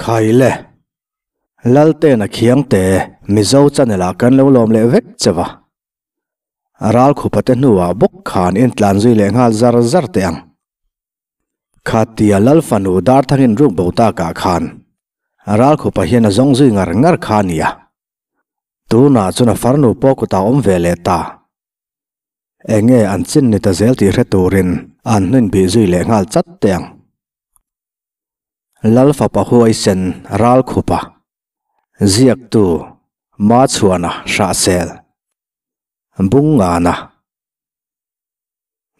Khai le. Laltena Khiangte Mizo channel ah kan lo lawm leh vek che va. Ral khupa te hnuah bawk khan in tlan zui leh nghal zar zar teh ang. Khatia Lal fanu Darthangin ruk bo takah khan Ral khupa hian a zawng zui ngar ngar kha a nia. Tunah chuan a farnu pawh kutah awm ve leh ta. Enge an chin ni ta zel tih hre turin an hnuin bih zui leh nghal chat teh ang. Lal fapa huaisen Ral khupa ziaktu Machhuana Hrahsel Bungngana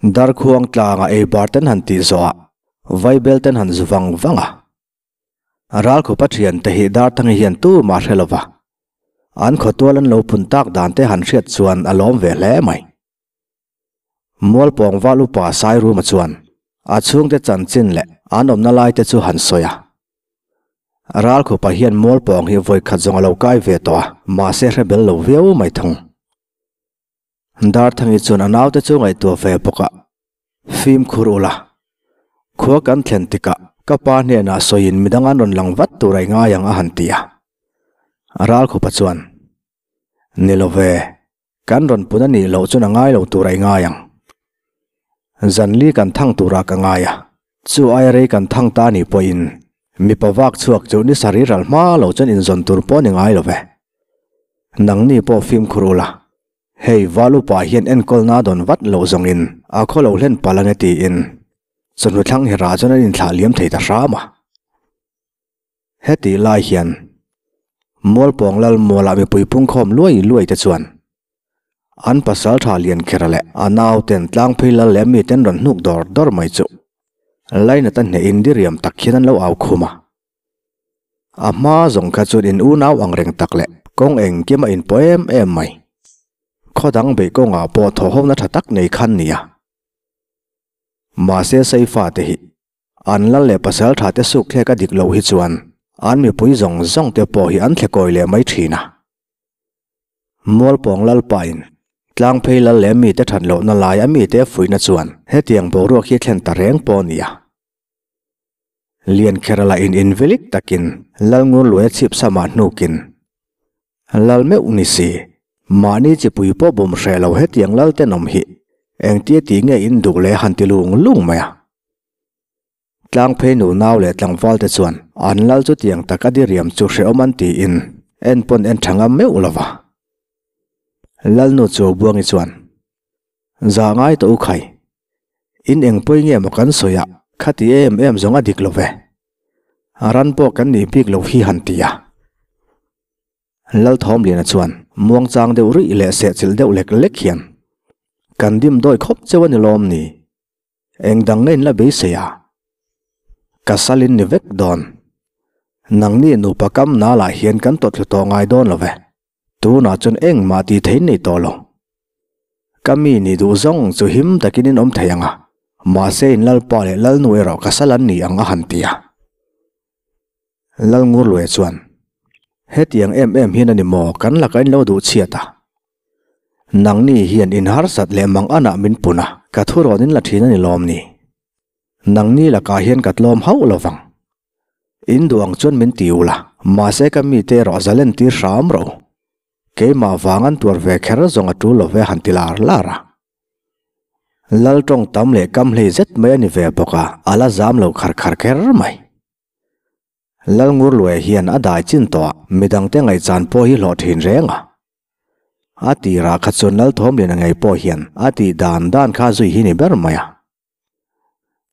Darkhuang tlanga eibar ten han tih zawhah Vaibel ten han zu vang vang a. Ralkhupa thiante hi Darthangi hian tumah hre lova, an khawtual an lo phun tak dan te han hriat chuan a lawm ve hle mai. Mualpawng val upa Sairuma chuan a chhungte chanchin leh an awmna lai te chu han sawi a. Ralkhupa hian Mualpawng hi vawikhat zawng a lo kai ve tawh a, mahse hre bel lo viau mai thung. Darthangi chuan a naute chu ngaihtuah ve bawk a, Fimkhur ula, khua kan thlen tikah ka pa hnenah sawiin midang an rawn lang vat tur a i ngai ang a han ti a. Ralkhupa chuan, Ni lo ve, kan rawn pun a nih loh chuan a ngai lo tur a i ngai ang. Zanli kan thang turah ka ngai a, chu aia rei kan thang ta nih pawhin mipa vak chhuak chu ni sarih ral hma lo chuan inzawn tur pawh a ni ngai lo ve. Nangni pawh fimkhur ula, hei val upa hian enkawlna dawn vat loh zawngin a khaw lo hlen palh ange tiin chawhnu thlang herah chuan an inthlah liam thei ta hram a. Hetih lai hian Mualpawng lal mualah mipui pungkhawm luai luai te chuan an pasal tha lian khera leh a nauten tlangphei lal leh miten rawn hnuk dawr dawr mai chu lainat a hnehin diriam tak hian an lo au khum a. A hma zawng kha chuan in unau ang reng tak leh kawng engkim a inpawh em em mai. Khaw dang beih kawngah pawh thawhhawmna tha tak nei khan nia. Mahse Saifa te hi an lal leh pasal tha te suk thlek a dik loh hi chuan an mipui zawng zawng te pawh hi an thle kawi leh mai thin a. Mualpawng lalpain tlangphei lal leh mite that lohna lai a mite fuihna chuan hetiang boruak hi thlen ta reng pawh nia. Lian Kerala in invilik takin Lalngur luai chhip samah hnukin Lal meuh ni si, mahni chipui pawh bum hreh lo hetiang lal tenawm hi engtia tih nge in duh leh han ti lung lung mai a. Tlangphei nu nau leh tlangval te chuan an lal chu tiang tak a diriam chu hrehawm an tiin en pawn en tha ngam meuh lo va. Lalnu chu Buangi chuan, Za ngai tawh u khai. In eng pawi nge maw kan sawi a, khati em em zawng a dik lo ve. A ran pawh kan nih bik lo hi han ti a. Lalthawmliana chuan muangchang deuh ruih leh sehchilh deuh lek lek hian, Kan dim dawi khawp cheu a ni lawm ni? Eng dang nge in la beisei a? Ka salin ni vek dawn. Nangni nupa kam nalah hian kan tawthlu tawh ngai dawn lo ve. Tunah chuan engmah tih theih nei tawh lo. Ka mi nih duh zawng chu him takin in awm thei ang a, mahse in Lalpa leh Lalnu erawh ka sal an ni ang a han ti a. Lalngurlue chuan, Hetiang em em hian a ni maw kan lakah in lo duh chhiat a? Nangni hian in harsat leh mang anah min pun a, ka thurawn in la thin a ni lawm ni? Nangni lakah hian ka tlawm hauh lo vang. In duh ang chuan min ti ula, mahse ka mite erawh zalen tir hram ro. Keimah vang an tuar ve kher zawng a tul lo ve han ti lar lar a. Lal tawng tam leh kam hlei zet mai a ni ve bawk a, a la zam lo khar khar kher mai. Lal Ngurluaia hian a dai chin tawh a, midangte ngaihchan pawh hi hlawh thin reng a. A tirah kha chuan Lal Thawmliana ngei pawh hian a tih dan dan kha zui hi ni ber mai a.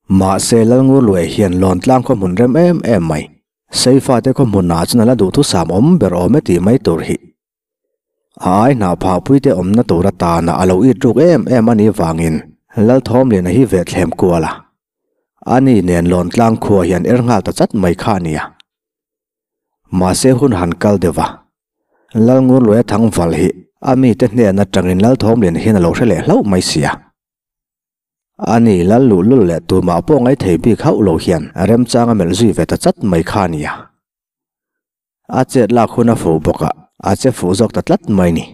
Mahse Lalngurluaia hian lawn tlang khaw hmun rem em em mai. Seifa te khaw hmunah chuan a la duhthusam awm ber awm e tih mai tur hi. A ai hnah phahpui te awmna tur atana a lo it ruk em em a nih vangin Lalthawmliana hi ve thlem kual a. Ani nen lawn tlang khua hian er nghal ta chat mai kha a nia. Mahse hun han kal deuh a. Lalngurluaia thangval hi a mite hnen atangin Lalthawmliana hian a lo hre leh hlauh mai sia. Ani lal luh lul leh tumah pawh ngai thei bik hauh lo hian remchang a melh zui ve ta chat mai kha a nia. A chet lak hun a fuh bawk a, a che fuh zawk ta tlat mai ni.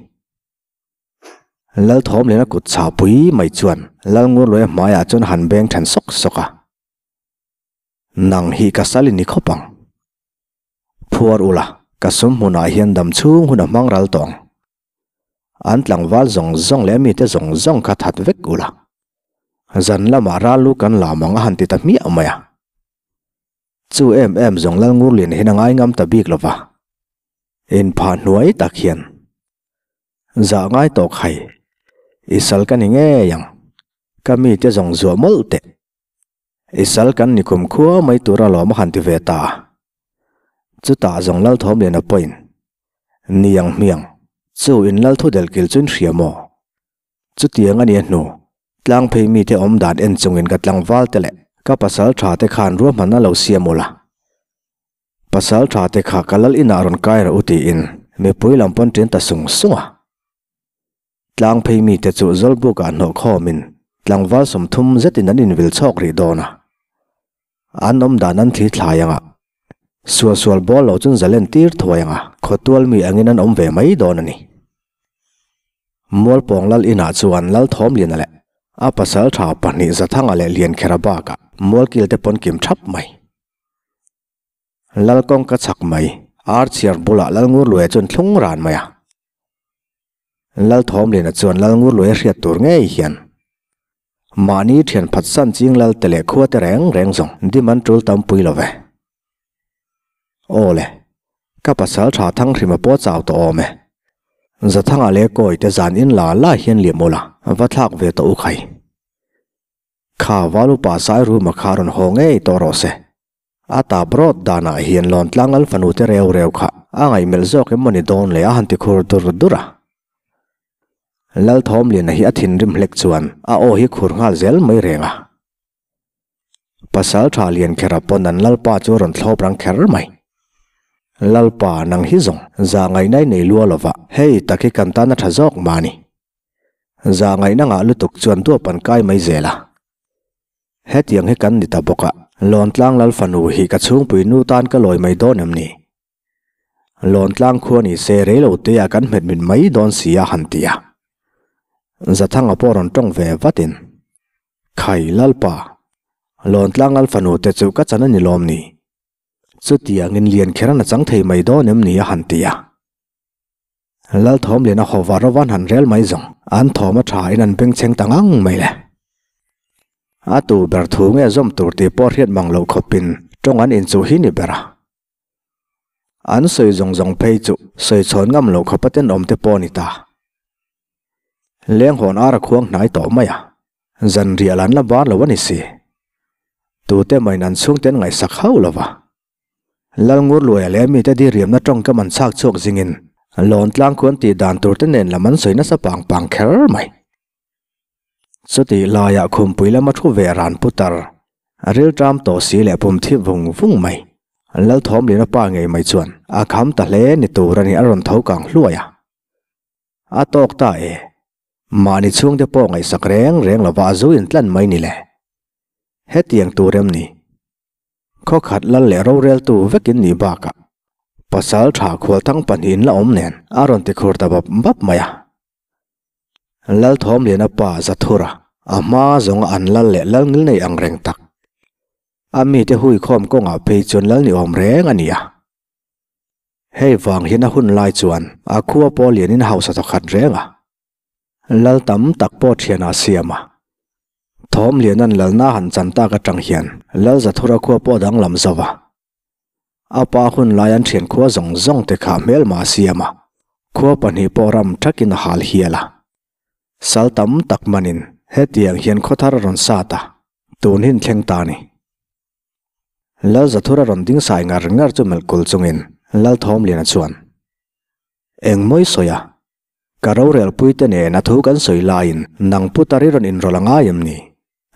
Lalthawmliana kut chhah pui mai chuan Lalngurluaia hmaiah chuan a han beng then sawk sawk a. Nang hi ka sal i ni khawp ang. Phuar ula, ka sum hmunah hian dam chhung hun a hmang ral tawh ang. An tlangval zawng zawng leh mite zawng zawng kha that vek ula. Zan lamah ral lu kan lam ang a han ti ta hmiah mai a. Chu em em zawng Lalngurlian hian a ngai ngam ta bik lo va. Inphah hnuai tak hian zah ngai tawk hai, i sal ka ni ngei ang, ka mite zawng zuah mawlh teh. I sal kan ni kum khua mai tur alawm a han ti ve ta a. Chutah zawng Lalthawmliana pawhin, Niang hmiang, chu in Lalthu delkil chu in hria maw? Chutiang a nia hnu, tlang phei mite awm dan en chungin ka tlangval te leh ka pasal tha te khan ruahmanna lo siam ula. Pasal tha te kha ka lal inah rawn kai rawh u tiin mipui lam pawn ṭin ta sung sung a. Tlang phei mite chu Zawlbukah hnawh khawmin tlangval 30 zetin an invil chhawk rih dawn a. An awm dan an thli thlai ang a, sual sual bawl lo chun zalen tir thuai ang a, khawtual mi angin an awm ve mai dawn a ni. Mualpawng lal inah chuan Lalthawmliana leh a pasal tha pahnih Zathanga leh Liankhera bakah Mualkil te pawn kim thap mai. Lal kawngka chak mai, ar chhiar bulah Lalngurluaia chuan thlung ran mai a. Lalthawmliana chuan Lalngurluaia hriat tur ngei hian mahni thian phatsan ching lal te leh khua te reng reng zawng dim an tul tam pui lo ve. Aw le, ka pasal tha thang hrima pawh chau tawh awm e. Zathanga leh kawi te zan in la la hian liam ula va thlak ve tawh u khai. Kha Valupa Sairuma kha rawn haw ngei tawh rawh se. A tap rawt danah hian Lawntlang lal fanu te reu reu kha a ngaihmelh zawk em mawni dawn le a han ti khur dur dur a. Lalthawmliana hi a thinrim hlek chuan a aw hi khur nghal zel mai reng a. Pasal tha lian kher a pawn an Lalpa chu a rawn thlawp rang kher mai. Lalpa nang hi zawng za ngaihna i nei lua lova hei tak hi kan tan a tha zawk mah a ni. Za ngaihna ngah lutuk chuan duap an kai mai zel a. Hetiang hi kan ni ta bawk a, Lawntlang Lal fanu hi ka chhungpui nu tan ka lawi mai dawn em ni? Lawntlang khua ni se rei lo te ah kan hmet mit mai dawn si a han ti a. Zathanga pawh rawn tawng ve vatin, Khai Lalpa, Lawntlang Lal fanu te chu ka chan a ni lawm ni? Chutiangin lian kher an a chang thei mai dawn em ni a han ti a. Lalthawmliana haw var rovan han rel mai zawng an thawm a tha in an bengchheng ta ngang mai le. A tu ber thu nge zawm tur tih pawh hriat mang loh khawpin tawng an inchuh hi ni ber a. An sawi zawng zawng phei chu sawi chhawn ngam loh khawpa tenawm te pawh a ni ta. Lenghawn ar a khuang hnai tawh mai a, zan riah lan la bar lo a ni si. Tute main an chhungte an ngaihsak hauh lo va. Lalngurluaia leh mite diriamna tawngkam an chhak chhuak zingin Lawntlang khuan tih dan tur te nen lam an sawi nasa pang pang kher mai. Chutih laiah khumpui lama thu ve ran putar rilṭam tawh si leh pum thi vung vung mai. Lalthawmliana pa ngei mai chuan a kham ta hle ni tur a ni a rawn tho kang hluai a. A tawk ta e. Mahni chhungte pawh ngaihsak reng reng lova a zu intlan mai ni le. Hetiang tur em ni? Khawkhat lal leh roreltu vekin nih bakah pasal tha khualthang pahnihin la awm nen a rawn ti khur ta bap bap mai a. Lalthawmliana pa Zathura a hma zawnga an lal leh lal ngil nei ang reng tak. A mite huikhawm kawngah phei chuan lal ni awm reng a ni a. Hei vang hian a hun lai chuan a khua pawh lianin hausa thawkhat reng a. Lal tam tak pawh thian a siam a. Thawm lianan lalna han chan tak atang hian Lal Zathura khua pawh danglam zo va. A pa hun lai an thian khua zawng zawng te kha hmelma a siam a, khua pahnih pawh ram thakin a hal hial a. Sal tam tak manin hetiang hian khaw thar a rawn sat a, tun hin thleng ta a ni. Lal Zathura rawn ding sai ngar ngar chu melh kul chungin Lal Thawmliana chuan, Engmawi sawi a? Ka rorelpui te nen a thu kan sawi laiin nang putar i rawn inrawlh a ngai em ni?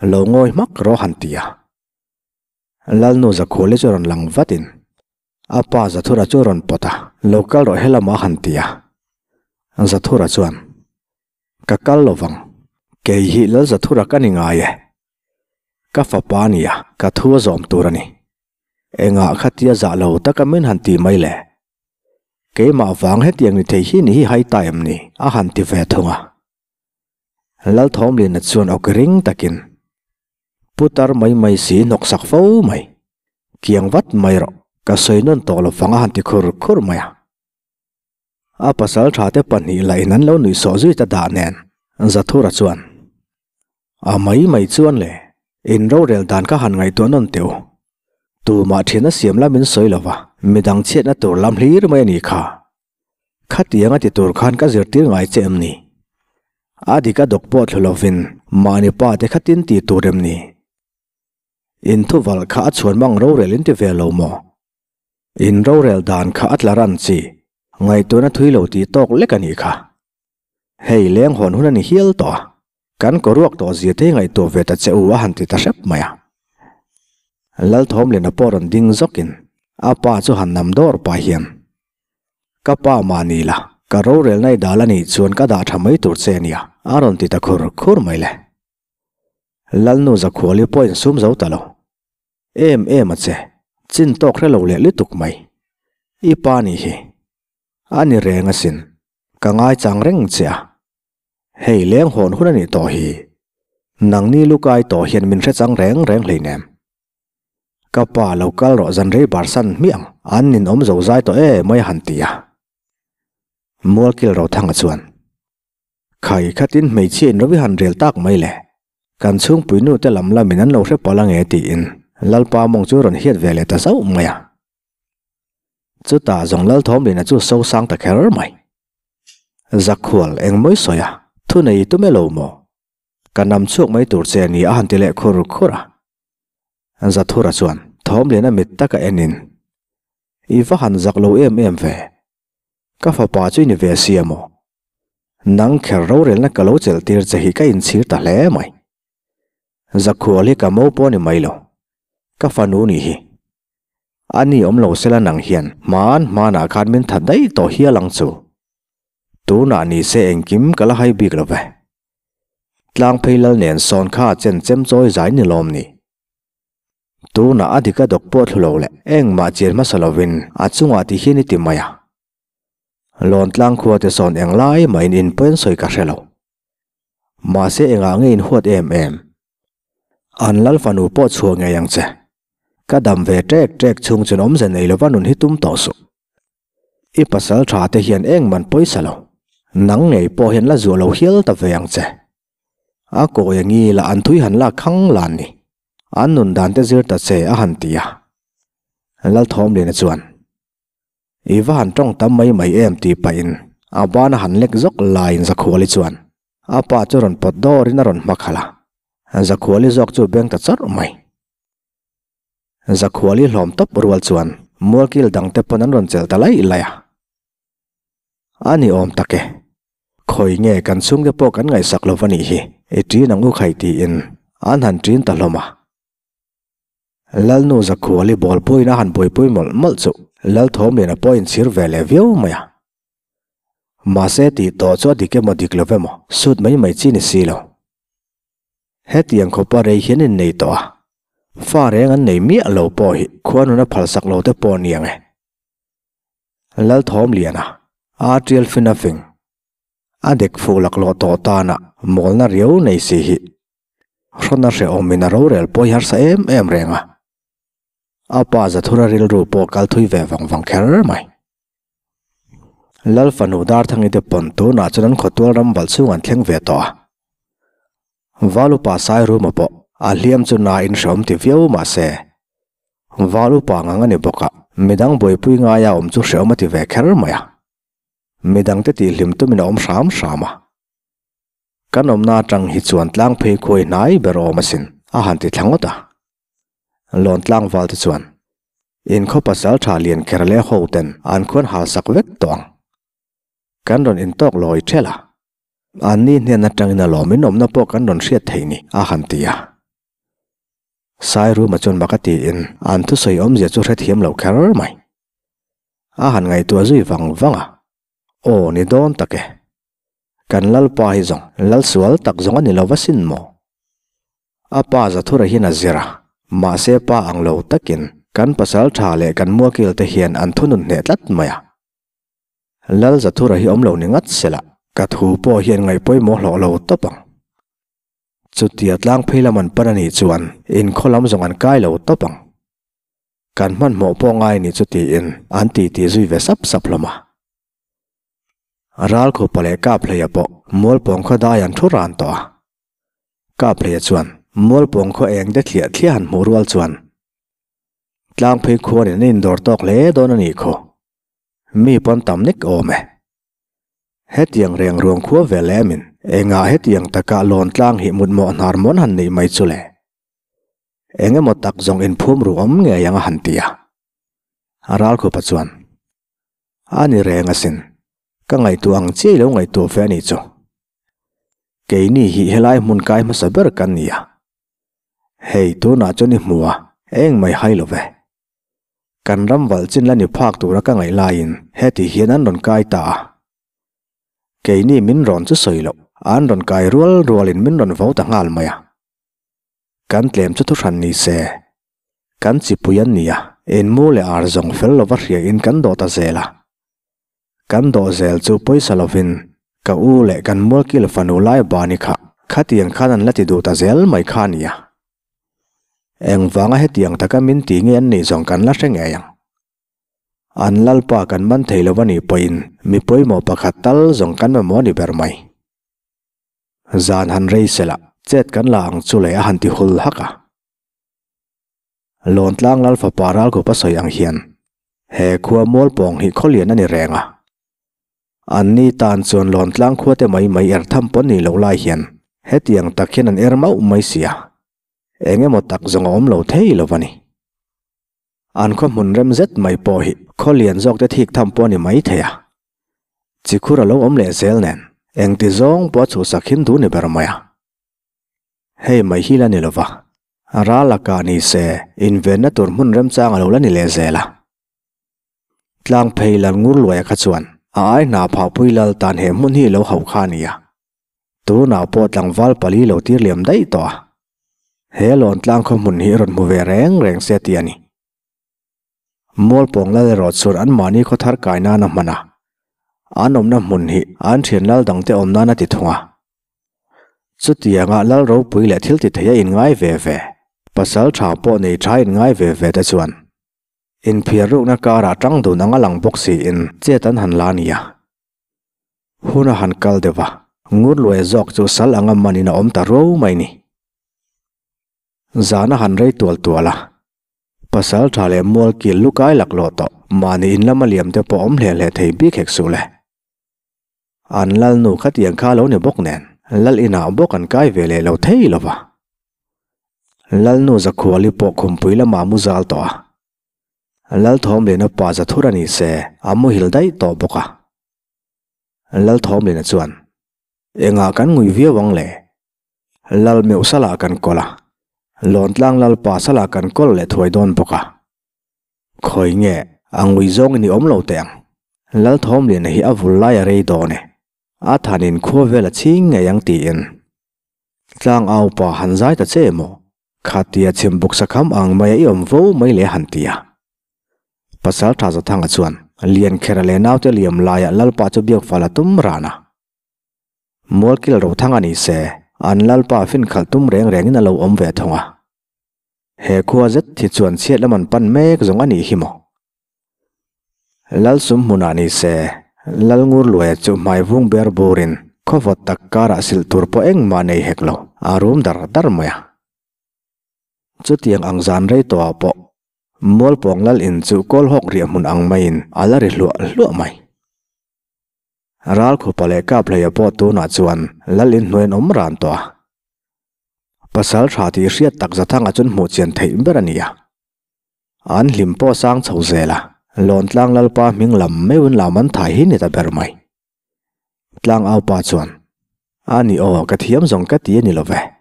Lo ngawi hmak rawh han ti a. Lalnu Zakhuli chu rawn lang vatin a pa Zathura chu rawn pawt a, Lo kal rawh helama han ti a. Zathura chuan, Ka kal lovang, kei hi Lal Zathura ka ni ngai e. Ka fapa a nia, ka thu a zawm tur a ni. Engah khatia zah lo taka min han ti mai le? Keimah vang hetiang ni thei hi ni hi hai ta em ni? a han ti ve thung a. Lalthawmliana chuan awk ring takin, Putar mai mai si hnawksak fo mai. Kiang vat mai rawh. Ka sawi nawn tawh lo vang a han ti khur khur mai a. A pasal tha te pahnih lah in an lo nuih sawh zui ta dah nen Zathura chuan, A mai mai chuan le, in rorel dan ka han ngaihtuah nawn teh u. Tumah thian a siam lam in sawi lo va, midang chhiatna tur lam hlir mai a nih kha. Khatiang a ti tur khan ka zirtir ngai che em ni? A dik a dawk pawh thlu lovin mahni pa te khatin ti tur em ni? In thuval kha a chhuan mang rorel in ti ve lo maw? In rorel dan kha a tla ran chi, ngaihtuahna thui lo tih tawk lek a nih kha. Hei leng hawn hun a ni hial tawh a, kan kaw ruak tawh zia te hi ngaihtuah ve ta che u a han ti ta hrep mai a. Lalthawmliana pawh rawn ding zawkin a pa chu han nam dawr pah hian, Ka pa mahni la, ka rorelna i dal a nih chuan ka dah tha mai tur che a nia, a rawn ti ta khur khur mai le. Lalnu Zakhuali pawh insum zo ta lo. Em em a che, chin tawk hre lo leh lutuk mai. I pa nih hi. A ni reng asin, ka ngaichang reng che a. Hei leng hawn hun a nih tawh hi. Nangni lukai tawh hian min hre chang reng reng hleinem. Ka pa lo kal rawh zan rei barsan hmiang, an ninawm zo zai tawh e mai a han ti a. Mualkil Rothanga chuan. Khai khatin hmeichhia in Ravi han rel tak mai le. Kan chhungpui nu te lam lamin an lo hre palh ange tiin Lalpa mawng chu rawn hiat ve leh ta zauh mai a. Chutah zawng Lalthawmlina chu so sang ta kher mai. Zakhual engmawi sawi a, thu nei tum e lo maw? Ka nam chhuak mai tur che ni a han ti leh khur khur a. Zathura chuan Thawmlina mit taka enin, I va han zak lo em em ve. Ka fapa chu i ni ve si a maw? Nang kher rorelna ka lo chelh tir che hi ka inchhir ta hle mai. Zakhual hi ka mo pawh ni mai lo. Ka fanu nih hi. A ni awm lo sela nang hian hman hmanah khan min tha daih tawh hial ang chu. Tunah ni se engkim ka la hai bik lo ve. Tlangphei lal nen sawn kha chen chem chawi zai ni lawm ni. Tunah a dik a dawk pawh thlu lo leh engmah chian hmasa lovin a chungah ti hian i ti mai a. Lawntlang khua te sawn eng lai mahin in pawn sawi ka hre lo. Mahse engah nge in huat em em? An lal fanu pawh chhuah ngei ang che. Ka dam ve ṭek ṭek chhung chuan awmze nei lova nun hi tum tawh suh. I pasal ṭha te hian eng man pawisa lo. Nang ngei pawh hian la zuah lo hial ta ve ang che. A kawi angi lah an thui han lak khang lan ni. An nun dan te zir ta che a han ti a. Lalthawmliana chuan. I va han tawng tam mai mai em tih pahin a ban a han lek zawk laiin Zakhuali chuan a pa chu rawn pawt dawrin a rawn hma khalh a, Zakhuali zawk chu beng ta chawrh mai. Zakhuali hlawm tawp rual chuan mualkil dangte pawn an rawn chelh ta laih laih a. A ni awm tak e. Khawi nge kan chhungte pawh kan ngaihsak lo va nih hi, i ṭin ang u khai tiin an han ṭin ta hlawm a. Lalnu Zakhuali bawl pawhin a han buaipui mawlh mawlh chu Lalthawmliana pawh a inchhir ve leh viau mai a. Mahse tih tawh chu a dik emaw dik lo emaw sut mai mai chi ni si lo. Hetiang khawpa rei hian innei tawh a, fa reng an nei miah lo pawh hi khuanun a phalsak lo te pawh a ni ang e. Lalthawmliana, a tial fin a fing, a dek fuh laklawh tawh tana mawlna riau nei si hi Hrawna hrehawmin a rorel pawh hi harsa em em reng a, a pa Zathura rilru pawh kal thui ve vang vang kher mai. Lal fanu Darthangi te pawn tunah chuan an khawtual ram valh chhung an thleng ve tawh a. Valupa Sairuma pawh a hliam chu na in hrehawm ti viau mah se, Valupa ngang a ni bawk a, midang buaipui ngaia awm chu hrehawm a ti ve kher mai a. Midangte tihhlim tumin a awm hram hram a. Kan awmna atang hi chuan tlang phei khuai hnai ber awm asin, a han ti thla ngawt a. Lawn tlangval te chuan, In khaw pasal tha lian kher leh ho ten an khuan hal sak vek tawh ang. Kan rawn intawk lawi ṭhelh a. Anni hnen atangin a lawm in awmna pawh kan rawn hriat thei ni, a han ti a. Sairuma chuan mak a tiin an thusawi awmzia chu hrethiam lo kher mai. A han ngaihtuah zui vang vang a. Aw ni dawn tak e. Kan Lalpa hi zawng lal sual tak zawng a ni lo va sin maw? A pa Zathura hian a zir a, mahse pa ang lo takin kan pasal tha leh kan muakil te hian an thunun hneh tlat mai a. Lal Zathura hi awm lo ni ngat sela, ka thu pawh hian ngaihpawimawh hlawh lo tawp ang. Chutia tlang phei lam an pan a nih chuan inkhaw lam zawng an kai lo tawp ang. Kan hmanhmawh pawh ngai ni chu tiin an titi zui ve sap sap hlawm a. Ralkhupa leh Kaphleia pawh Mualpawng khaw dai an thu ran tawh a. Kaphleia chuan Mualpawng khaw eng de thliah thliah han hmuh rual chuan Tlangphei khuanin an indawr tawk hle dawn a nih khaw. Mi pawn tam nek awm e. Hetiang reng ruang khua ve lemin engah hetiang taka lawn tlang hi mutmawh hnar mawn han neih mai chu le? Eng emaw tak zawng inphum ru awm ngei ang a han ti a. A ralkhupa chuan, A ni reng asin, ka ngaihtuah ang chiai lo ngaihtuah ve a nih chu. Keini hi helai hmun kai hmasa ber kan ni a. Hei tunah chuan i hmu a, eng mai hai lo ve. Kan ram valh chin la ni phak tura ka ngaih laiin heti hian an rawn kai ta a. Keini min rawn chu sawi loh, an rawn kai rual rualin min rawn vo ta nghal mai a. Kan tlem chu thuhran ni se, kan chipui an ni a, inmu leh ar zawng fel lova hriain kan dawh ta zel a. Kan dawh zel chu pawisa lovin ka u leh kan mualkil fanu lai bani kha khatiang khan an la ti duh ta zel mai kha a ni a. Engvanga hetiang taka min ti nge an nih zawng kan la hre ngei ang. An lalpa kan man thei lo a nih pawhin mi pawimawh pakhat tal zawng kan mamawh a ni ber mai. Zan han rei sela, chet kan la ang chu le a han ti hul hak a. Lawntlang Lal fapa Ralkhupa sawi ang hian he khua Mualpawng hi khawlian a ni reng a. An ni tan chuan Lawntlang khua te mai mai er tham pawn ni loh lai hian hetiang tak hian an er mauh mai si a. Eng emaw tak zawng a awm lo thei lo a ni. An khaw hmun rem zet mai pawh hi khawlian zawk te thik tham pawh a ni mai thei a. Chikhur a lo awm leh zel nen engti zawng pawh a chhuhsak hin duh ni ber mai a. Hei mai hi la ni lova, ral a kah ni se invenna tur hmun remchang a lo la ni leh zel a. Tlang phei lal ngur luaia kha chuan a ai hna phahpui lal tan he hmun hi lo hauh kha a ni a. Tunah pawh tlangval pali lo tir liam daih tawh a. He lawn tlang khaw hmun hi rawn hmu ve reng reng se tih a ni. Mualpawng lal erawh chuan anmahni khaw thar kai nan a hman a, an awmna hmun hi an thian lal dangte awm nan a ti thung a. Chutianga lal ropui leh thil ti thei a inngai ve ve, pasal tha pawh nei tha inngai ve ve te chuan inphiar rukna karah tang dun anga lang bawk siin chet an han la a nia. Hun a han kal deuh a, Ngurluaia zawk chu sal anga manin a awm ta ruau mai ni. Zan a han rei tual tual a, pasal tha leh mual kil lukai laklawh tawh mahni in lama liam te pawh awm hle hle thei bik hek suh le. An lalnu khatiang kha lo ni bawk nen lal inah bawk an kai ve leh lo thei lo va. Lalnu Zakhuali pawh khumpui lamah a mu zal tawh a. Lalthawmliana pa Zathur a ni se a muhil daih tawh bawk a. Lalthawmliana chuan, Engah kan ngui viau ang le? Lal meuh salah kan kawl a, Lawntlang Lalpa salah kan kawl leh thuai dawn bawk a. Khawi nge a ngui zawngin i awm lo teh ang? Lalthawmliana hi a vul lai a rei dawn e, a thanin khua vel a chhing ngei ang tiin. Tlang au pa han zai ta che maw? Khatia chhim buk sakham ang maia i awm vo mai le han ti a. Pasal Tha Zathanga chuan Liankhera leh naute liam laiah Lalpa chu biak fal a tum ran a. Mualkil Rothang a ni se, an Lalpa fin khalh tum reng rengin a lo awm ve thung a. He khua zet hi chuan chhiat lam an pan mek zawng a nih hi maw? Lal sum hmunah ni se, Lal Ngur Luaia chu hmai vung ber burin khaw vawt tak karah silh tur pawh engmah nei hek lo, a rum dar dar mai a. Chutiang ang zan rei tawhah pawh Mualpawng Lal in chu Kawlhawk riah hmun ang maiin a la ri hluah hluah mai. Ralkhupa leh Kaphleia pawh tunah chuan lal inhnuai an awm ran tawh a. Pasal tha tih hriat tak Zathanga chuan hmuh chian theih ber a ni a. An hlim pawh sang chho zel a, Lawntlang Lalpa hming lam meuhin lam an thai hi ni ta ber mai. Tlangaupa chuan, A ni aw, ka thiam zawng ka ti a ni lo ve.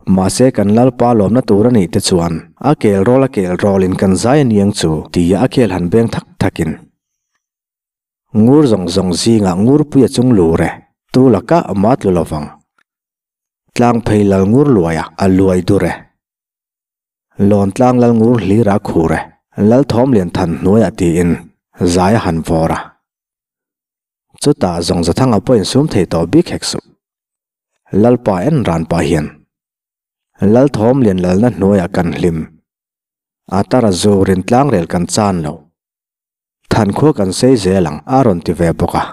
Mahse kan Lalpa lawmna tur a nih te chuan a kel rawl a kel rawlin kan zai a niang chu tia a khel han beng thak thakin. Ngur zawng zawng zingah ngurpui a chung lur e, tu lakah a mat lu lovang. Tlang phei lal ngur luaia a luai dur e. Lawn tlang lal ngur hlira a khur e, lal thawm lian than hnuaiah tiin zai a han vawr a. Chutah zawng Zathanga pawhin sum thei tawh bik hek suh. Lalpa en ran pah hian Lal thawm lian lalna hnuaiah kan hlim. A tar a zurin tlangrel kan chan lo. Than khua kan sei zel ang a rawn ti ve bawk a.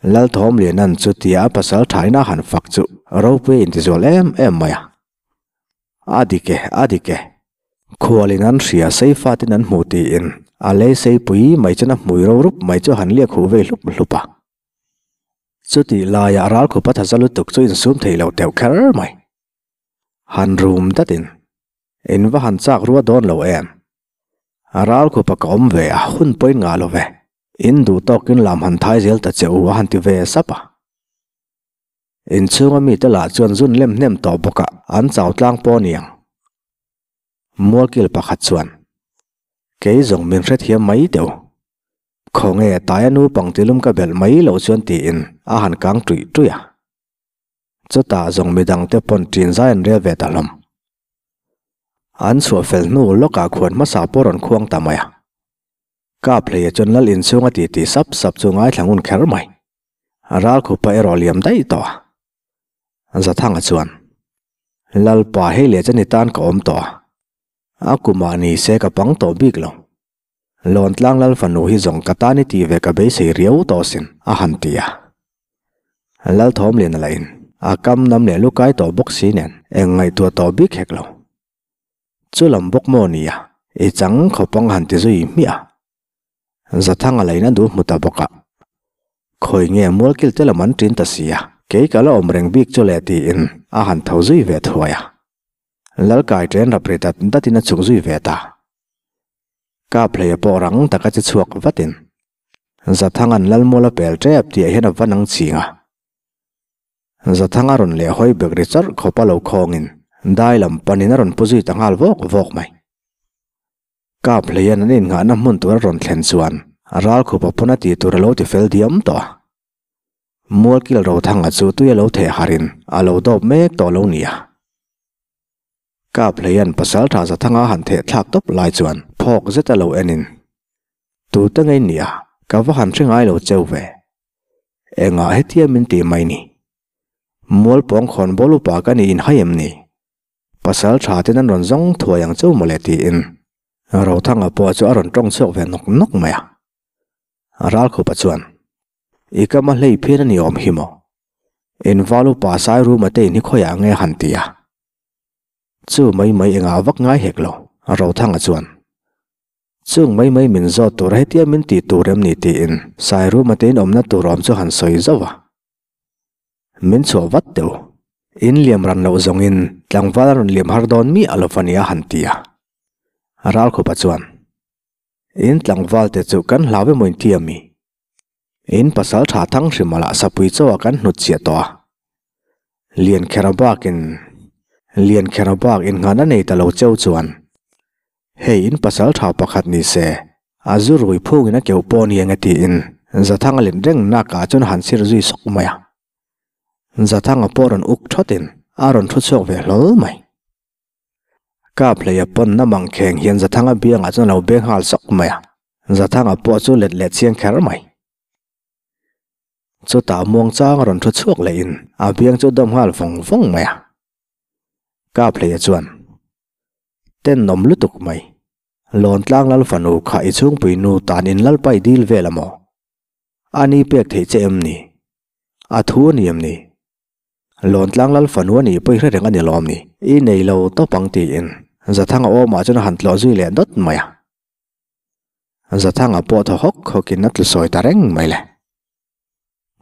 Lalthawmlianan chutia a pasal thaina han fak chu ropui intizual em em mai a. A dik e, a dik e. Khualin an hria sei fatin an hmu tiin a lei sei pui mai chuan a hmui ro rup mai chu a han liak huh vei hlup hlup a. Chutih laiah ralkhupa thaza lutuk chu insum thei lo teuh kher mai. Han rum datin, In va han chak rua dawn lo em? Ralkhupa ka awm ve a, hun pawhin ngah lo ve. In duh tawkin lam han thai zel ta che u a han ti ve sap a. Inchhunga mite lah chuan zun lem hnem tawh bawk a, an chau tlang pawh a ni ang. Mualkil pakhat chuan, Kei zawng min hrethiam mai teuh. Khawnge taia nupang tilum ka belh mai loh chuan tiin a han kang tuih tuih a. Chutah zawng midangte pawn ṭin zai an rel ve ta hlawm. An chhuah fel hnu lawkah khuan hmasa pawh rawn khuang ta mai a. Kap hleia chuan lal inchhung a titi sap sap chu ngaithla ngun kher mai. Ralkhupa erawh liam daih tawh a. Zathanga chuan, Lalpa hei leh chani tan ka awm tawh a. A kumah ni se ka pang tawh bik lo. Lawntlang lal fanu hi zawng ka tan i tih ve ka beisei riau tawh sin, a han ti a. Lal Thawmliana lahin a kam nam leh lukai tawh bawk si nen eng ngaihtuah tawh bik hek lo. Chu lam bawk maw nia, i chang khawpang han ti zui hmiah a. Zathanga lahin a duh hmu ta bawk a. Khawi nge mualkil te lam an ṭin ta si a, kei ka la awm reng bik chu le tiin a han tho zui ve thuai a. Lalkai ṭen rap ri dat datin a chhuk zui ve ta. Kap hleia pawh rang taka che chhuak vatin Zathanga'n Lalmuala pel tep tih ah hian a va nang ching a. Zathanga rawn leh hawi bek ri charh khawp a lo khawngin dai lam panin a rawn pu zui ta nghal vawk vawk mai. Kap hleia'n an innghahna hmun tur a rawn thlen chuan Ralkhupa pawn a tih tur a lo ti fel diam tawh a. Mualkil Rothanga chu tui a lo theh harin a lo dawp mek tawh lo nia. Kap hleia'n Pasalṭha Zathanga han theh thlak tawp lai chuan phawk zet a lo enin, Tute ngei nia, ka va han hre ngai lo cheu ve. Engah hetia min tih mai ni? Mualpawng khawn bawl upa ka ni inhai em ni? Pasalṭha ten an rawn zawng thuai ang cheu mawle tiin Rothanga pawh chu a rawn ṭawng chhuak ve nawk nawk mai a. Ralkhupa chuan, I kama hlei phian a ni awm hi maw? Inval upa Sairuma te in hi khawiah nge han ti a? Chu mai mai engah vak ngai hek lo, Rothanga chuan. Chung mai mai min zawt tur hetia min tih tur em ni tiin Sairuma te in awmna tur awm chu han sawi zauh a. Min chhuah vat teuh. In liam ran loh zawngin tlangval a rawn liam har dawn miah lo va nia han ti a. Ralkhupa chuan, In tlangval te chu kan hlau emaw in ti ami? In pasal tha thang hrim alah sapui chaw ah kan hnut chiah tawh a. Lian khera bakin Lian khera bak innghan a nei ta lo cheu chuan hei in pasal tha pakhat ni se a zu rui phungin a keuh pawh ni enge tiin Zathanga let reng nak ah chuan a han sir zui sawk mai a. Zathanga pawh rawn uk thawtin a rawn thu chhuak ve hlawl mai. Kap hleia pawn na mang kheng hian Zathanga biangah chuan a lo beng nghal sawk mai a, Zathanga pawh chu let leh chiang kher mai. Chutah muangchang a rawn thu chhuak lehin a biang chu dawm nghal vawng vawng mai a. Kap hleia chuan, Tenawm lutuk mai, Lawntlang lal fanu kha i chhungpui nu tan in lalpai dil vel a maw? A ni pek theih che em ni? A thu a ni em ni? Lawntlang lal fanu a nih pawh i hre reng a ni lawm ni? I nei lo tawp ang tiin Zathanga awmah chuan a han tlawh zui leh dawt mai a. Zathanga pawh thaw hawk hawkin a tlu sawi ta reng mai le.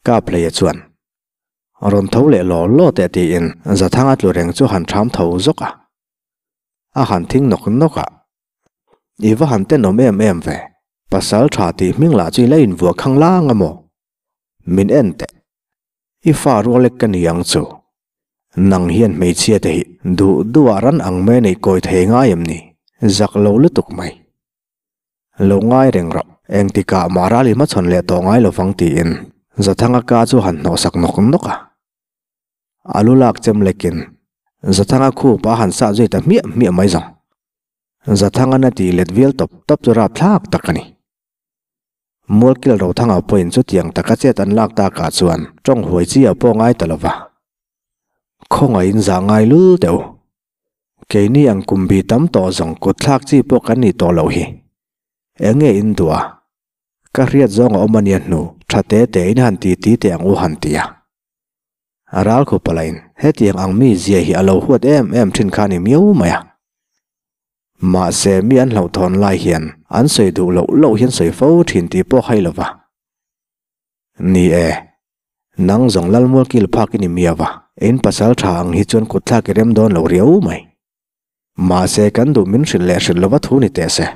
Kaphleia chuan, Rawn tho leh law law teh tiin Zathanga tlu reng chu han ṭham tho zawk a. A han thing nawk nawk a. I va han tenawm em em ve, pasal ṭha tih hming lah chu i la invuah khang lang a maw? Min en teh. I fa rualek ka ni ang chu. Nang hian hmeichhia te hi duh duh ah ran ang mai nei kawi thei ngai em ni? Zak lo lutuk mai. Lo ngai reng rawh, engtikah mah ral i hmachhawn leh tawh ngai lovang tiin Zathanga ka chu han hnawhsak nawk nawk a. A lu lak chem lekin Zathanga khup a han sah zui ta hmiah hmiah mai zawng. Zathanga na tih let vial tawp tawp chu rapthlak tak a ni. Mualkil Rothanga pawhin chutiang taka chet an lak takah chuan tawng huai chi a pawh ngai ta lo va. Khawngaihin zah ngai lul teh u. Keini ang kum bi tam tawh zawng kut thlak chi pawh kan nih tawh loh hi. Eng nge in duh a? Ka hriat zawng a awm a nia hnu, tha te te in han ti ti teh ang u han ti a. A ral khup a lain hetiang ang mi zia hi a lo huat em em thin kha a ni miau mai a. Mahse mi an hlauhthawn lai hian an sawi duh loh loh hian sawi fo thin tih pawh hai lo va. Ni e, nang zawng Lalmual kil phak i ni miau va, in pasal tha ang hi chuan kutthlak i rem dawn lo riau mai. Mahse kan duh min hrilh leh hrilh lova thu ni teh se.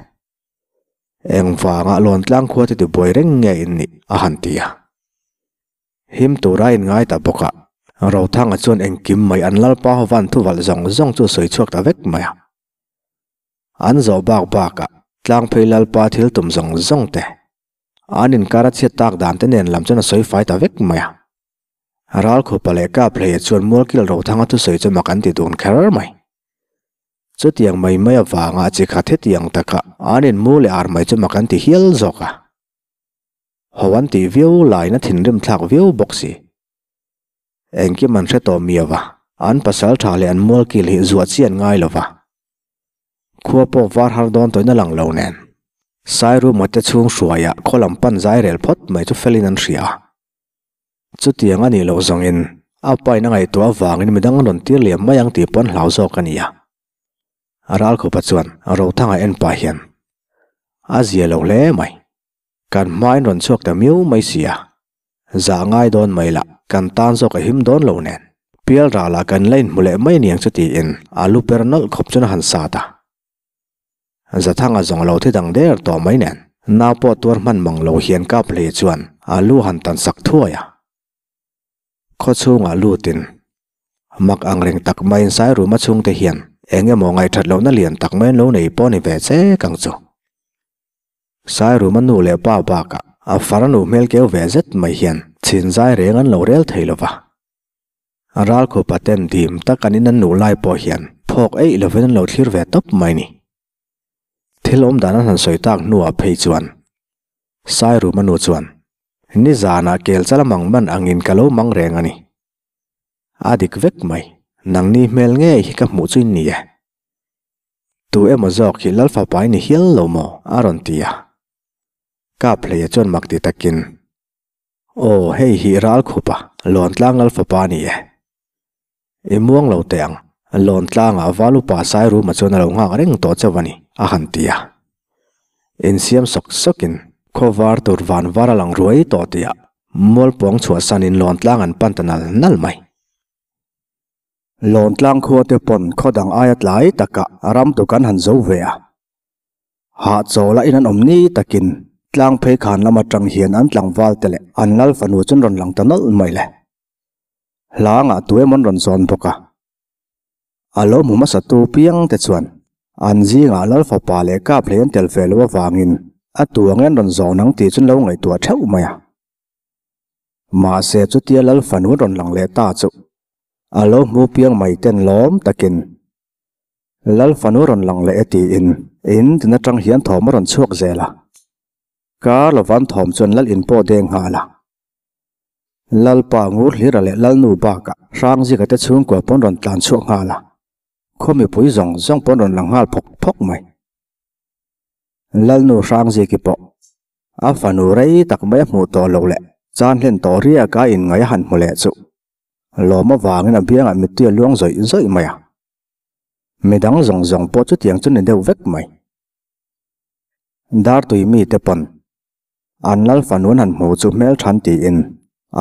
Engvanga Lawntlang khua te tibuai reng nge in nih a han ti a. Him tura inngai ta bawk a, Rothanga chuan engkim mai an lalpa ho van thuvalh zawng zawng chu sawi chhuak ta vek mai a. An zawh bak bakah tlangphei lalpa thil tum zawng zawng te, an inkar a chhiat tak dan te nen lam chuan a sawi fai ta vek mai a. Ralkhupa leh Kaphleia chuan Mualkil Rothanga thusawi chu mak an ti dun kher mai. Chutiang mai mai avanga chi khat hetiang taka an inmu leh ar mai chu mak an ti hial zawk a. Ho an tih viau laiin a thinrim thlak viau bawk si. Engkim an hre tawh miau a, an pasal tha leh an mualkil hi zuah chi an ngai lo va. Khua pawh var har dawn tawhin a lang lo nen. Sairuma te chhung hruaiah khaw lam pan zai rel phawt mai chu felin an hria a. Chutiang a nih loh zawngin a pain a ngaihtuah avangin midang an rawn tir liam mai ang tih pawh an hlau zawk a ni a. Ralkhupa chuan Rothanga en pah hian a zia lo hle mai. Kan hmain rawn chhuak ta miau mai si a, zah ngai dawn mai lah kan tan zawk a him dawn lo nen. Pial ral ah kan la inhmu leh mai aniang chu tiin a lu per nawlh khawp chuan a han sat a. Zathanga zawng lo thi dang der tawh mai nen nau pawh tuar hman mang lo hian kap hlei chuan a lu han tan sak thuai a. Khaw chhungah lutin mak ang reng tak maiin Sairuma chhungte hian eng emaw ngaihthat lohna lian tak mai an lo nei pawh ni ve che kang chu. Sairuma nu leh pa bakah a farnu hmel keu ve zet mai hian chhin zai reng an lo rel thei lo va. Ralkhupa ten dim tak an in an nuh lai pawh hian phawk eih lovin an lo thlir ve tawp mai ni. Thil awm dan an han sawi tak hnuah phei chuan Sairuma nu chuan, Nizanah kel chala mang man angin ka lo mang reng a ni. A dik vek mai, nangni hmel ngei hi ka hmuh chu in ni e. Tu emaw zawk hi Lalfapa i ni hial lo maw? a rawn ti a. Kaphleia chuan mak ti takin, Aw, hei hi Ralkhupa, Lawntlang Lalfapa a ni e. I muang lo teh ang, Lawntlangah Valupa Sairuma chuan a lo nghak reng tawh chauh a ni, a han ti a. Insiam sawk sawkin khawvar tur van var a lang ruai tawh tih ah Mualpuang chhuahsanin Lawntlang an pan ta nal nal mai. Lawntlang khua te pawn khaw dang aia tlai takah ram tu kan han zo ve a. Hahchawl a in an awm ni takin tlang phei khan lam atang hian an tlangval te leh an lal fanu chuan rawn lang ta nawlh mai le. Hlangah tu emaw an rawn zawn bawk a. A lo hmu hmasa tu piang te chuan an zingah lal fapa leh kap hlei an tel ve loh avangin a tu ang en rawn zawn ang tih chu an lo ngaihtuah theuh mai a. Mahse chutia lal fanu an rawn lang leh ta chu A lo hmu piang mai ten lawm takin Lal fanu rawn lang leh e tiin in tin atang hian thawm a rawn chhuak zel a. Kar lovan thawm chuan Lal in pawh deng nghal a. Lalpa ngur hlira leh Lalnu bakah Hrangzika te chhungkua pawn rawn tlan chhuak nghal a. Khaw mipui zawng zawng pawn rawn lang nghal phawk phawk mai. Lalnu Hrangziki pawh a fanu rei tak mai a hmuh tawh loh leh chan hlen tawh riaka inngaih a han hmu leh chu Lawm avangin a biangah mittui a luang zawih zawih mai a. Midang zawng zawng pawh chutiang chu ni deuh vek mai. Dartui mite pawn an lal fanu an han hmu chu hmel than tiin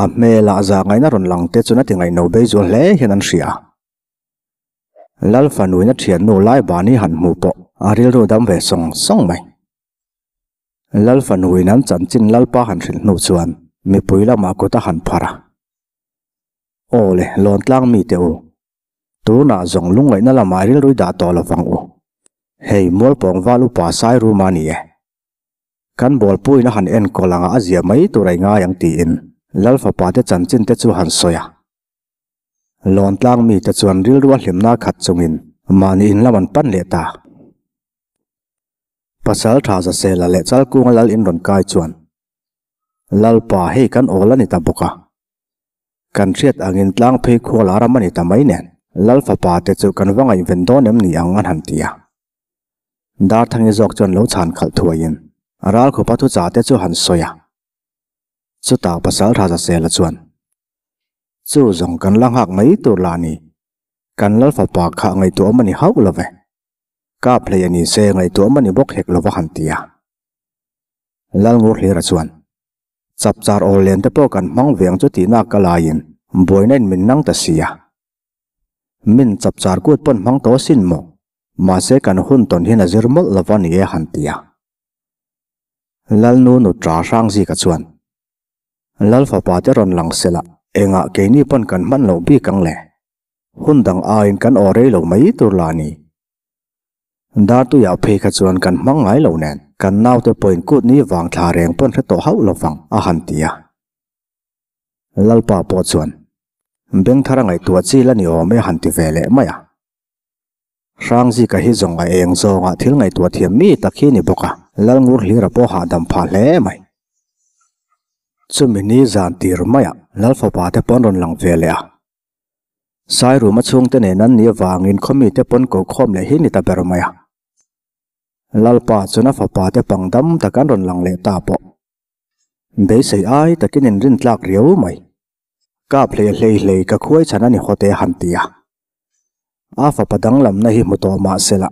a hmelah zahngaihna rawn lang te chuan a ti ngaihno bei zual hle hian an hria. Lal fanuin a thiannu Laibani han hmuh pawh a rilru dam ve sawng sawng mai. Lal fanuin an chanchin Lalpa han hrilh hnu chuan mipui lamah kut a han phar a. Aw le, Lawntlang mite u, tunah zawng lungngaihna lamah rilrui dah tawh lo vang u. Hei, Mualpawng val upa Sairuma a ni e. Kan bawlpuiin a han enkawl anga a zia mai tur a i ngai ang tiin Lal fapa te chanchin te chu han sawi a. Lawntlang mite chuan rilru a hlimna khat chungin mahni in lam an pan leh ta. Pasal tha Zasela leh Chalkunga Lal in rawn kai chuan, Lalpa, hei kan awl a ni ta bawk a. Kan hriat angin tlang phei khual a ram a ni ta mai nen. Lal fapa te chu kan va ngaihven dawn em ni ang an han ti a. Darthangi zawk chuan lo chhan khalh thuaiin Ralkhupa thuchah te chu han sawi a. Chutah Pasaltha Zasela chuan, Chu zawng kan la nghak mai tur lah ni. Kan Lal fapa kha ngaihtuah awm a ni hauh lo ve. Kap hlei a ni se ngaihtuah awm a ni bawk hek lo va han ti a. Lalngurhlira chuan, Chapchar awl len te pawh kan hmang ve ang chu tihna ka laiin buaina in min nang ta si a. Min chapchar kut pawn hmang tawh sin maw? Mahse kan hun tawn hian a zir mawlh lo va ni e han ti a. Lalnu nutra Hrangzika chuan, Lal fapa te rawn lang sela, engah keini pawn kan hman loh bik ang le? Hun dang aiin kan aw rei lo mai tur la ni. Dartuiah phei kha chuan kan hmang ngai lo nen, kan naute pawhin kut ni vang thla reng pawn hre tawh hauh lo vang, a han ti a. Lalpa pawh chuan, Bengthar a ngaihtuah chi la ni awm e a han ti ve leh mai a. Hrangzika hi zawng a eng zawngah thil ngaihtuah thiam mi tak hi ni bawk a, Lalngurhlira pawh hahdam phah hle mai. Chumi ni zan tir maiah Lalfapa te pawn rawn lang ve leh a. Sairuma chhungte nen an nih avangin khawmite pawn ko khawm leh hi ni ta ber mai a. Lalpa chuan a fapa te pang dam tak an rawn lang leh ta pawh. Beisei ai takin inrin tlak riau mai. Kap hlei hlei hlei ka khuai chhan a ni hawt e han ti a. A fapa danglamna hi hmu tawh mah sela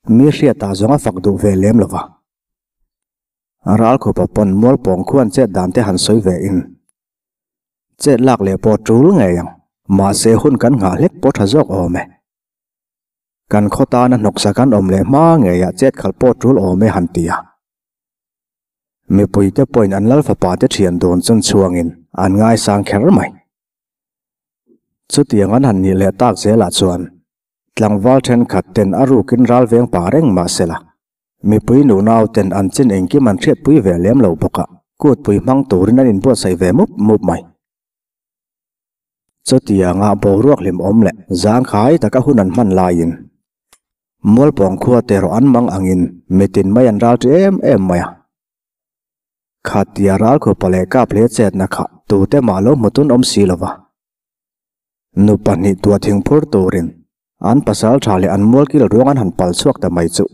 mi hriatah zawng a fak duh ve lem lo va. Ralkhupa pawn mualpawng khuan chet dan te han sawi ve in. Chet lak leh pawh tul ngei ang, mahse hun kan nghah hlek pawh tha zawk awm e. Kan khaw tana hnawksa kan awm leh hma ngeiah chet khalh pawh tul awm e han ti a. Mipuite pawhin an lal fapa te thian dawn chun chhuangin an ngaisang kher mai. Chutiang an han nih leh tak zelah chuan tlangval thenkhat ten a rukin ral veng pah reng mah sela, mipui nunau ten an chin engkim an hriatpui ve lem lo bawk a, kutpui hmang turin an inbuatsaih ve mup mup mai. Chutianga boruak hlimawm leh zangkhai taka hun an hman laiin Mualpawng khua te erawh an mang angin mitin mai an ral ṭi em em mai a. Khatia ralkhupa leh kap hle chetna kha tute mah lo hmu tun awm si lova. Nu pahnih tua thingphur turin an pasal tha leh an mualkil ruang an han pal chhuak ta mai chu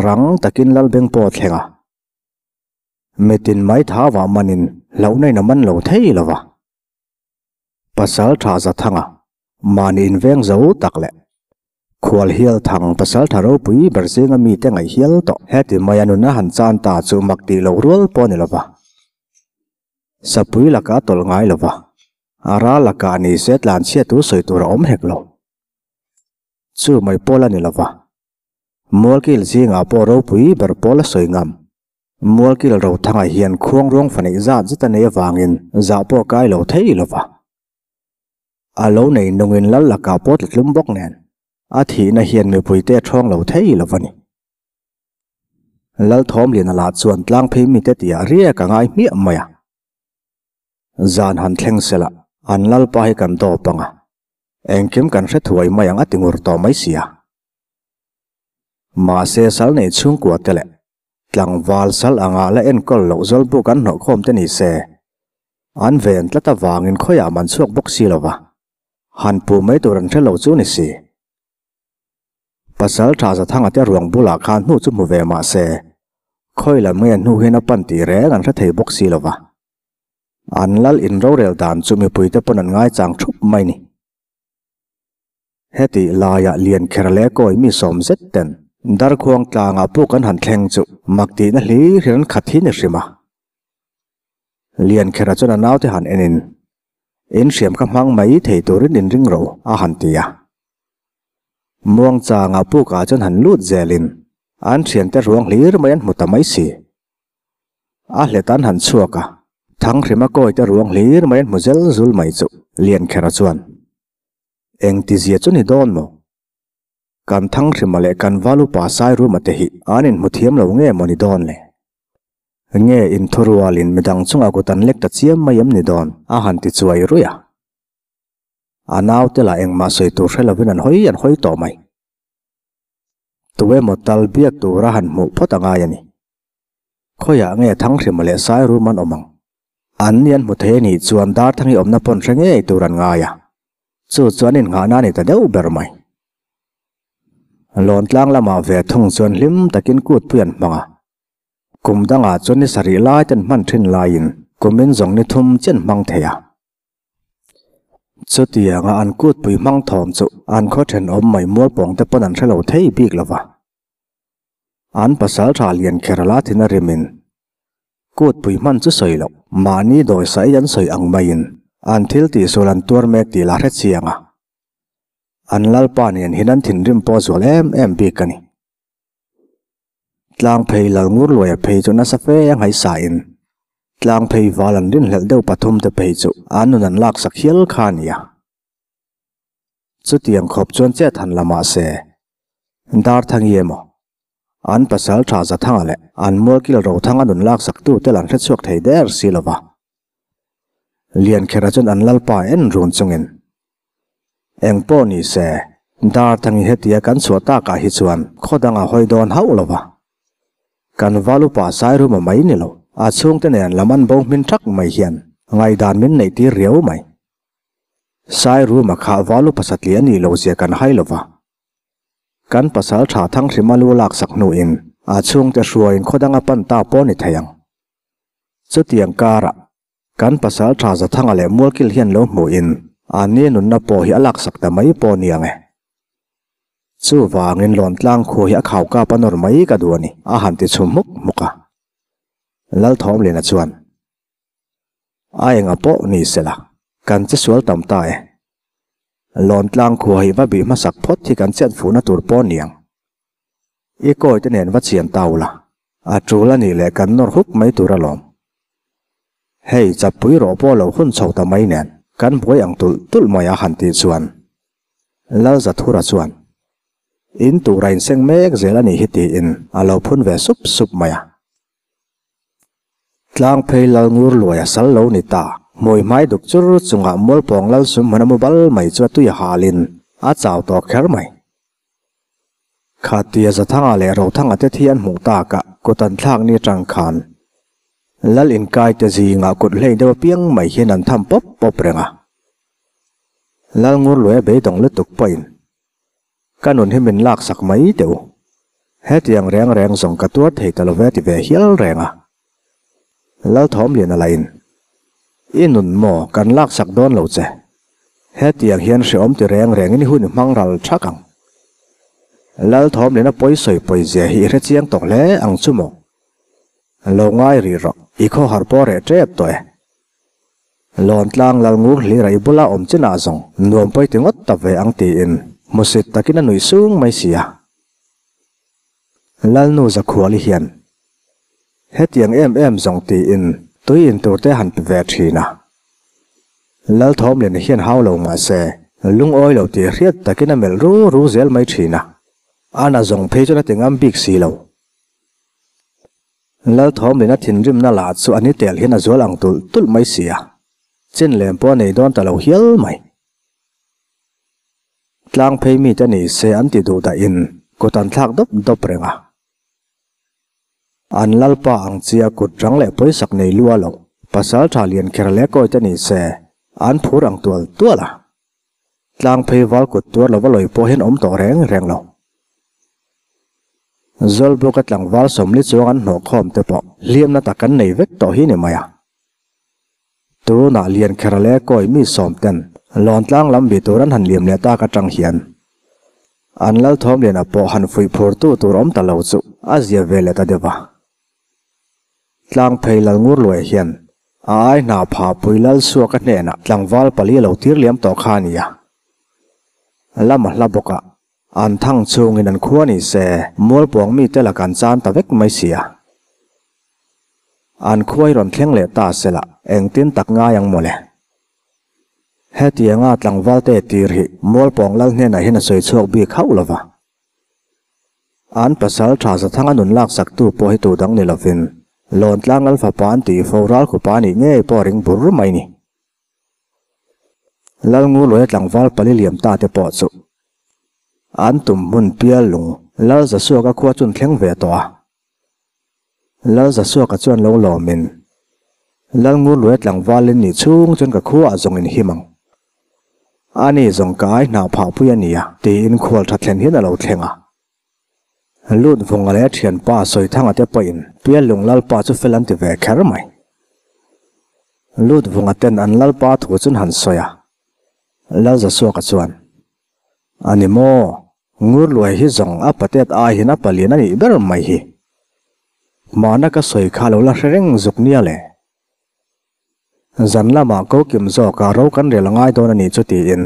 rang takin Lalbeng pawh a thleng a. Mitin mai thau ah manin hlauhna in a man lo thei lova. Pasal tha Zathanga mahni inveng zo tak leh Khual hial thang pasal tha ropui ber zinga mite ngaih hial tawh. Heti maia nuna han chan ta chu mak tih loh rual pawh a ni lova. Sapui laka tawlh ngai lova, a ral lakah ni se tlanchhia tur sawi tur a awm hek lo. Chu mai pawl a ni lova, Mualkil zingah pawh ropui ber pawl a sawi ngam. Mualkil Rothanga hian khuang ruang fa neih zat zet a nei avangin zah pawh kai lo thei lova. A lo nei nungin lal lakah pawh tla tlum bawk nen, a thihna hian mipuite a ṭhawng lo thei lova ni. Lalthawmliana lah chuan tlang phei mite tihah riak a ngai hmiah mai a. Zan han thleng sela, an lalpa hi kan dawp ang a, engkim kan hre thuai mai ang a ti ngur tawh mai si a. Mahse sal nei chhungkua te leh tlangval sal anga la enkawl loh zawlbuk an hnawhkhawm te ni se, an ven tlat avangin khawiah man chhuak bawk si lo va, han puh mai tur an hre lo chu ni si. Pasal tha Zathanga te ruang bulah khan hnu chu hmu ve mah se, khawi lam nge hnu hian a pan tih reng an hre thei bawk si lo va. An lal in rorel dan chu mipuite pawn an ngaichang thup mai ni. Hetih laiah lian kher leh kawi mi sawm zet ten Darkhuang tlangah puk an han thleng chu mak tihna hlir hian an khat hi ni hrim a. Lian khera chuan a naute han enin, In hriam kha hmang mai thei turin in ring ro, a han ti a. Muangchanga pukah chuan han lut zelin an thiante ruang hlir mai an hmu ta mai si. A hlet an han chhuak a, Thanghrima kawite ruang hlir mai an hmu zel zul mai chu Liankhera chuan, Engtizia chu ni dawn maw? Kan Thanghrima leh kan Valupa Sairuma te hi an inhmu thiam lo nge maw ni dawn le? Nge inthurualin midang chungah kut an lek ta chiam mai em ni dawn? a han ti chuai ruih a. A naute lah engmah sawi tur hre lovin an hawi an hawi tawh mai. Tu emaw tal biak tura han hmuh phawt a ngai a ni. Khawiah nge Thanghrima leh Sairum an awm ang? An ni an hmu thei a nih chuan Darthangi awmna pawn hre ngei tur an ngai a. Chu chu an innghahna a ni ta deuh ber mai. Lawntlang lamah ve thung chuan hlim takin kutpui an hmang a. Kum dangah chuan ni sarih lai te an hman thin laiin kumin zawng ni thum chian hmang thei a. Chutianga an kutpui hmang thawm chu an khaw thenawm mai mualpawng te pawn an hre lo thei bik lo va. An pasal tha lian kher la thin a rimin kutpui hman chu sawi loh mahni dawi saih an sawi ang maiin an thil tihsual an tuar mek tih la hre chiang a. An lalpa nen hian an thinrim pawh zual em em bik a ni. Tlang phei lal ngur luaia phei chu nasa fe a nghaisa in tlang phei val an rinhlelh deuh pathum te phei chu an nun an laksak hial kha a nia. Chutiang khawp chuan chet han la mah se, Darthangi emaw, an pasal tha Zathanga leh an mualkil Rothanga nun laksak tu te lan hrechhuak thei der si lo va. Liankhera chuan an lalpa en run chungin, Eng pawh ni se, Darthangi hetia kan chhuah takah hi chuan khaw dangah hawi dawn hauh lo va. Kan val upa Sairuma mai ni lo, a chhungte nen lam an bo hmin thak mai hian ngaihdan min neih tir riau mai. Sairuma kha val upa satliah a nih lo zia kan hai lo va. Kan pasal tha Thanghrima lu laksak hnuin a chhungte hruaiin khaw danga pan ta pawh ni thei ang. Chutiang karah Kan pasal tha Zathanga leh Mualkil hian lo hmuhin an ni nunna pawh hi a laksak ta mai pawh ni ang e. Chuvangin Lawntlang khua hi a khau kap a nawr mai ka duh a ni, a han ti chhum hmuk hmuk a. Lalthawmliana chuan, A enga pawh ni sela, kan che sual tam ta e. Lawntlang khua hi va bih hmasak phawt hi kan chet fuhna tur pawh ni ang. I kawi te nen va chian ta ula, a tul a nih leh kan nawr huk mai tur alawm. Hei, chapui rawh pawh lo hun chho ta mai nen, kan buai ang tulh tulh mai a han tih chuan Lalzathura chuan, In tura inseng mek zel a nih hi tiin a lo phun ve sup sup mai a. Tlang phei lal ngur luai a sal lo ni ta, hmui hmai duk chur chungah mualpawng lal sum hmun a mu bal mai chu a tui a halin a chau tawh kher mai. Khatia Zathanga leh Rothanga te thi an hmuh takah kut an thlak ni atang khan Lal inkai te zingah kut hlei deuh apiang mai hian an tham pawp pawp reng a. Lal Ngurluaia beidawng lutuk pawhin ka nun hi min laksak mai teh u. Hetiang reng reng zawng ka tuar thei ta lo ve ti ve hial reng a. Lal Thawmliana lahin I nun maw kan laksak dawn lo che. Hetiang hian hreawm ti reng rengin i hun i hmang ral thak ang. Lal Thawmliana pawi sawi pawi zia hi i hre chiang tawh hle ang chu maw? Lo ngai rih rawh, i khawhar pawh reh tep tawh e. Lawntlang lal ngur hlira i bula awm chinah zawng nuam pawi ti ngawt ta ve ang tiin hmusit takin a nuih sung mai si a. Lalnu Zakhuali hian hetiang em em zawng tiin tui in tur te han pe ve thin a. Lalthawmliana hian hau lo mahse lungawi lo tih hriat takin a melh ru ru zel mai thin a. A na zawng phei chuan a ti ngam bik si lo. Lalthawmliana thinrimna lah chu a ni tel hian a zual ang tulh tulh mai si a. Chin lem pawh a nei dawn ta lo hial mai. Tlang phei mite ni se an ti duh dahin kut an thlak dawp dawp reng a. An lalpa ang chia kut rang leh pawisak nei lua lo, pasal tha lian kher leh kawi te ni se an phur ang tual tual a. Tlang phei val kut tuar lova lawi pawh hian awm tawh reng reng lo. Zawlbuka tlangval sawmli chuang an hnawh khawm te pawh hliamna tak an nei vek tawh hi ni mai a. Tunah lian kher leh kawi mi sawm ten Lawntlang lam bih tur an han liam leh tak atang hian an Lalthawmliana pawh han fuih phur tu tur awm ta lo chu a zia ve leh ta deuh a. Tlang phei lal ngur luai hian a ai hna pha pui lal suak a hnenah tlangval pali a lo tir liam tawh kha a ni a. Lama hla bawkah an thang chhungin an khua ni se mualpuang mite lakah an chan ta vek mai si a. An khuai rawn thleng leh ta sela engtin tak ngai ang mawle. Hetianga tlangvalte tir hi Mualpawng lal hnenah hian a sawi chhuak bik hauh lo va. An pasal tha Zathanga nun laksaktu pawh hi tu dang ni lovin Lawntlang lal fapa an tih fo ralkhupa a nih ngei pawh a ring bur mai ni. Lalnguluaia tlangval pali liam ta te pawh chu an tum hmun pial lung Lal Zasuaka khua chun thleng ve tawh a. Lalzasuaka chuan lo lawmin, Lalngurluaia tlangvalin nih chhung chuan ka khuaah zawng in him ang. Ani zawng ka ai hna phah pui a nia, tiin khual tha thlen hian a lo thleng a. Lut vunga leh a thianpa Sawithanga te pawhin Piallung Lalpa chu fel an ti ve kher mai. Lut vunga ten an Lalpa thu chun han sawi a, Lalzasuaka chuan, A ni maw, Ngurluai hi zawng a patet ai hian a palian a nih ber mai hi. Hmana ka sawi kha lo la hre reng zuk nia le. Zan lamah ko kim zawkah ro kan rel a ngai dawn a nih chu tiin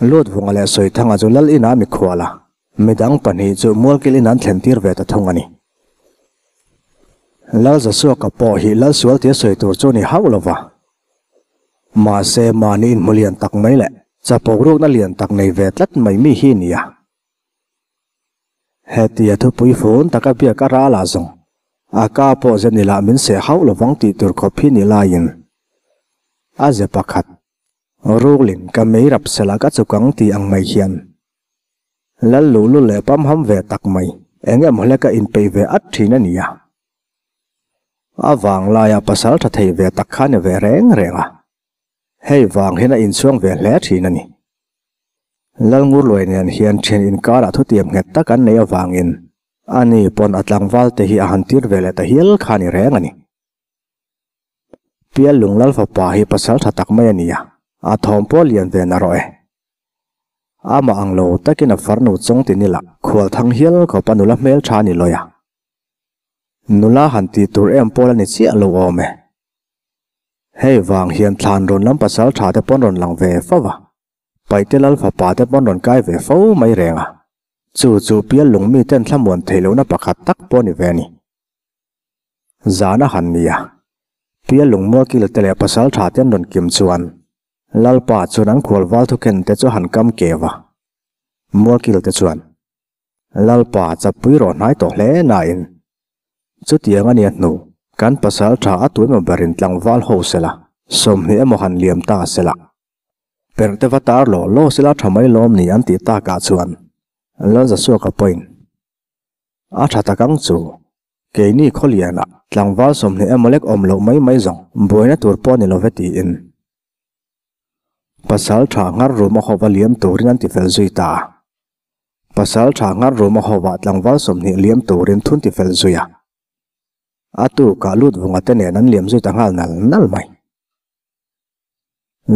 Lutvunga leh Sawithanga chu lal inah mikhual a, midang pahnih chu Mualkil in an thlen tir ve ta thung a ni. Lal Zasuaka pawh hi lal sual tia sawi tur chu a ni hauh lo va. Mahse mahni inhmu lian tak mai leh chapo rukna lian tak nei ve tlat mai mi hi a ni a. Hetia thupui fun taka biak a ral ah zawng, a ka pawh ze ni lah min seh hauh lovang tih tur khawp hi ni laiin a ze pakhat ruklin ka mei rap sela ka chukang tih ang mai hian lal luh lul leh pamham ve tak mai eng emaw hleka inpeih ve at thin a ni a. A vanglaia pasal tha thei ve tak kha ni ve reng reng a. Hei vang hian a inchhuang ve hle thin a ni. Lalngurluai nen hian thian inkarah thutiam nghet tak an neih avangin ani pawn a tlangval te hi a han tir ve leh ta hial kha ni reng a ni. Piallung Lalfapa hi pasal tha tak mai a ni a, a thawm pawh lian ve na rawh e. Amah ang lo takin a farnu chawng ti nila khual thang hial khawpa nula hmeltha a ni lawi a. Nula han tih tur em pawl a ni chiah lo awm e. Hei vang hian thlan rawn lam pasal tha te pawn rawn lang ve fo va, Paihte lal fapa te pawn rawn kai ve fo mai reng a, chu chu pial lung mi ten thlamuan theih lohna pakhat tak pawh ni ve a ni. Zan a han ni a, pial lung mualkil te leh pasal tha ten rawn kim chuan Lalpa chuan an khual val thukhen te chu han kam keu a, mualkil te chuan Lalpa chapui rawh hnai tawh hle nain Chutiang a nia hnu, kan pasal tha a tuemaw berin tlangval ho sela, 20 emaw han liam ta sela. Perh te va tar law law sela tha mai lawm ni an tih takah chuan Lalzasuaka pawhin a tha tak ang chu. Keini khawlianah tlangval 20 emaw lek awm loh mai mai zawng buaina tur pawh a ni love tiin pasal tha nghar ruma hova liam turin an ti fel zui ta a. Pasal tha nghar ruma hovah tlangval 20 liam turin thun ti fel zui a. A tukah lut vunga te nen an liam zui ta nghal nal nal mai.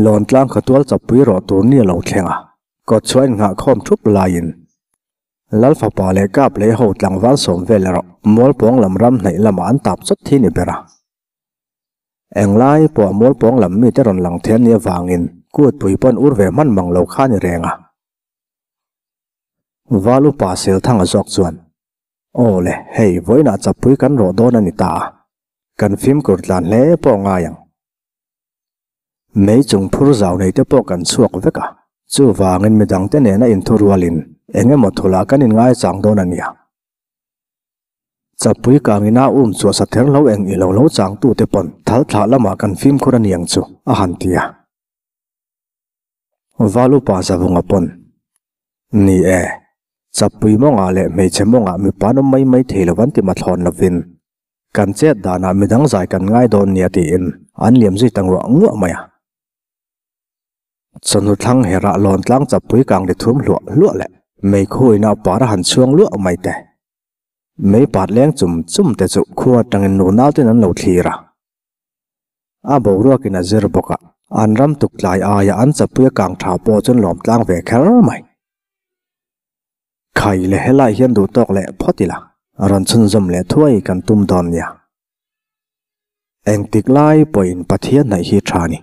Lawn tlang khawtual chawppui rawh tur ni a lo thleng a, kawt chhuah innghah khawm thup laiin Lal fapa leh kap lei ho tlangval sawm vel erawh mualpawng lam ram hnaih lamah an tap chawt thi ni ber a. Englai pawh mualpawng lam mite rawn lang thian ni avangin kutpui pawn ur ve hman mang lo kha ni reng a. Val upa Selthanga zawk chuan, Aw le, hei vawiinah chapui kan rawh dawn a ni ta a, kan fimkhur tlan hle pawh ngai ang. Mei chung phur zau nei te pawh kan chhuak vek a, chuvangin midangte nena inthu rualin eng emaw thulah kan inngaichang dawn a nia. Chapui kangina um chhuah sa ther lo eng ilo lo changtute pawn thal thlah lamah kan fimkhur a niang chu, a han ti a. Val upa Zavunga pawn, Ni e, chapui mawngah leh hmeichhe mawngah mipa an awm mai mai thei lo an ti mathlawn lovin, kan chet danah midang zai kan ngai dawn nia tiin an liam zui ta nguah nguah mai a. Chawhnu thlang herah lawn tlang chapui kang ri thum hluah hluah leh meikhuina par a han chhuang luah mai te. Mei pat leng chum chum te chu khua atangin nu nautein an lo thlir a. A boruakin a zir bawk a, an ram tuk tlai aia an chapui a kang tha pawh chuan lawm tlang ve kher mai. Khai leh helai hian duh tawk leh phawt ila, rawn chhunzawm leh thuai kan tum dawn nia. Engtik lai pawhin Pathian hnaih hi tha ni.